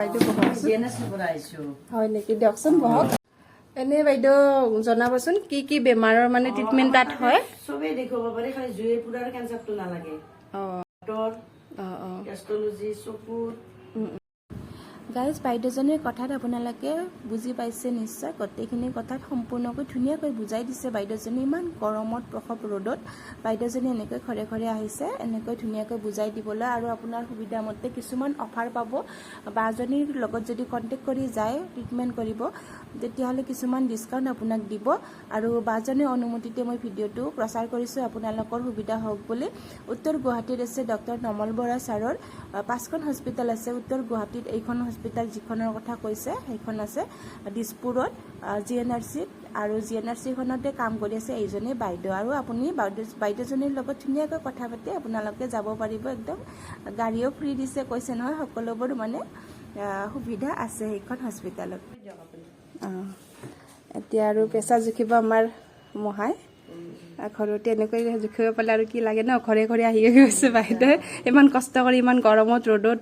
বাইদেউ, বহকচোন। জিএনএছৰ পৰা আহিছো। হয় নেকি? দিয়কচোন, বহক। এনেই বাইদেউ, জনাবচোন, কি কি বেমাৰৰ মানে ট্ৰিটমেণ্ট তাত হয়? চবেই দেখুৱাব পাৰি, খালি জুইৰ পুৰাৰ কেঞ্চাৰটো নালাগে। হাৰ্টৰ, অঁ অঁ গেষ্ট্ৰলজি, চকুৰ। গাইজ, বাইদেউজনীৰ কথাত আপোনালোকে বুজি পাইছে নিশ্চয়। গোটেইখিনি কথাত সম্পূৰ্ণকৈ ধুনীয়াকৈ বুজাই দিছে বাইদেউজনী। ইমান গৰমত, প্ৰসৱ ৰ'দত বাইদেউজনী এনেকৈ ঘৰে ঘৰে আহিছে এনেকৈ ধুনীয়াকৈ বুজাই দিবলৈ। আৰু আপোনাৰ সুবিধা মতে কিছুমান অফাৰ পাব। বাজনীৰ লগত যদি কণ্টেক্ট কৰি যায় ট্ৰিটমেণ্ট কৰিব, তেতিয়াহ'লে কিছুমান ডিছকাউণ্ট আপোনাক দিব। আৰু বাজনীৰ অনুমতিতে মই ভিডিঅ'টো প্ৰচাৰ কৰিছোঁ, আপোনালোকৰ সুবিধা হওক বুলি। উত্তৰ গুৱাহাটীত আছে ডক্টৰ নমল বৰা ছাৰৰ পাঁচখন হস্পিটেল আছে। উত্তৰ গুৱাহাটীত এইখন হস্পিটেল যিখনৰ কথা কৈছে, সেইখন আছে দিছপুৰত জিএনআৰচিত। আৰু জিএনআৰচিখনতে কাম কৰি আছে এইজনী বাইদেউ। আৰু আপুনি বাইদেউজনীৰ লগত ধুনীয়াকৈ কথা পাতি আপোনালোকে যাব পাৰিব। একদম গাড়ীও ফ্ৰী দিছে কৈছে নহয়। সকলোবোৰ মানে সুবিধা আছে সেইখন হস্পিটেলত। অঁ, এতিয়া আৰু প্ৰেছাৰ জুখিব আমাৰ মহাই। ঘৰতে এনেকৈ জুখিব পালে আৰু কি লাগে ন? ঘৰে ঘৰে আহি গৈছে বাইদেৱে, ইমান কষ্ট কৰি, ইমান গৰমত, ৰ'দত।